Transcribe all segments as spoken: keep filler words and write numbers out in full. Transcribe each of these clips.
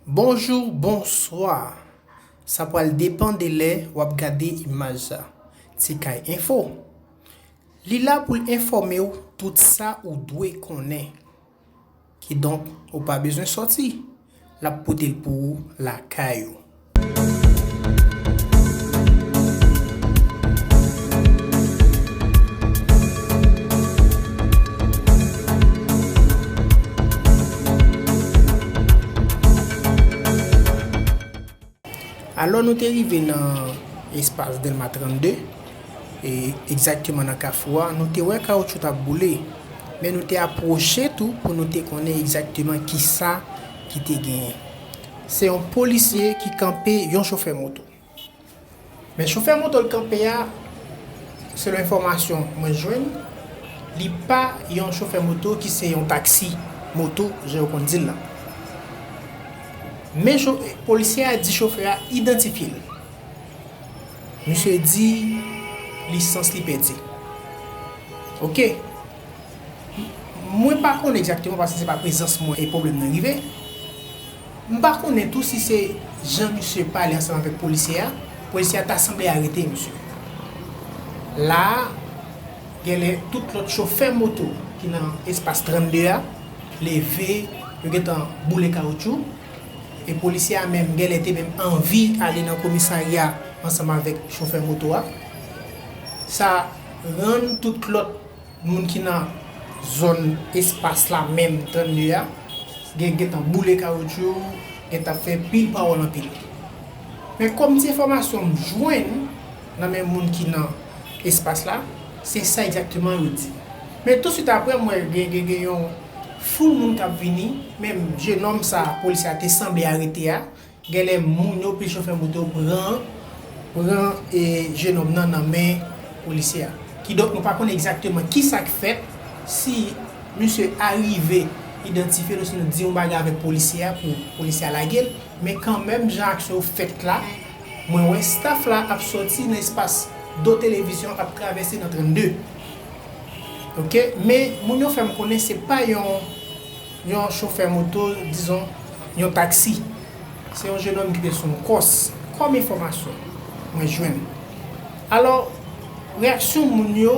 Bonjou, bonswa. Sa pral depann de lè w ap gade imaj sa. Ti Kay Enfo. Li la pou l enfòme w tout sa ou dwe konnen. Kidonk, ou pa bezwen sòti. L ap pote l pou ou lakay ou. Alò, nou te rive nan espas Dèlma trannde, e egzakteman nan kafou a, nou te wè kawotchou t ap boule, men nou te apwoche tou pou nou te konnen egzakteman kisa ki te genyen. Se yon polisye ki kanpe yon chofè moto. Men chofè moto l kanpe a, selon enfòmasyon mwen jwenn, li pa yon chofè moto ki se yon taksi moto, jan yo konn di l lan. Men cho-, polisye a di chofè a idantifye l. Misye di lisans li pèdi. Oke. Mwen pa konnen egzakteman paske se pa prezans mwen e pwoblèm nan rive. M pa konnen tou si se jan misye pale ansanm avèk polisye a, polisye a ta sanble arete misye. La a, genlè tout lòt chofè moto ki nan espas trannde a leve, yo gentan boule kawotchou, e polisye a menm genlè te menm anvi ale nan komisarya ansanm avèk chofè moto a. Sa rann tout lòt moun ki nan zòn espas la menm trannde a, gen, gentan boule kawotchou, gentan fè pil pawòl anpil. Men kòm ti enfòmasyon m jwenn nan men moun ki nan espas la, se sa egzakteman yo di. Men touswit apre, m wè gen, gen, gen yon foul moun k ap vini, menm jenòm sa a, polisye a te sanble arete a, genlè moun yo, pil chofè moto pran, pran, e, jenòm nan nan men polisye a. Kidonk, nou pa konnen egzakteman kisa k fèt, si misye arive idantifye l, osinon di yon bagay avèk polisye a pou polisye a lage l, men kanmenm, jan aksyon yo fèt la, mwen wè staff la ap sòti nan espas do televizyon, ap travèse nan trannde. Oke, men moun yo fè m konnen se pa yon yon chofè moto, dizon, yon taksi. Se yon jenòm ki te sou yon kòs, kòm enfòmasyon mwen jwenn. Alò, reyaksyon moun yo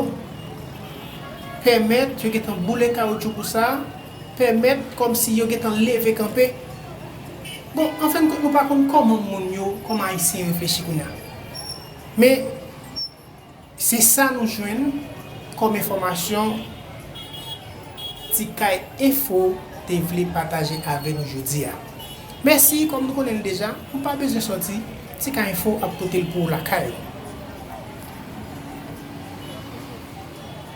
pèmèt yo gentan boule kawotchou pou sa, pèmèt kòmsi yo gentan leve kanpe. Bon, anfendkont, nou pa konn kòman moun yo, kòman Ayisyen yo reflechi kounye a. Men, se sa nou jwenn kòm enfòmasyon Ti Kay Enfo te vle pataje avè nou jodi a. Mèsi, kòm nou konnen l deja, ou pa bezwen sòti, Ti Kay Enfo ap pote l pou ou lakay ou.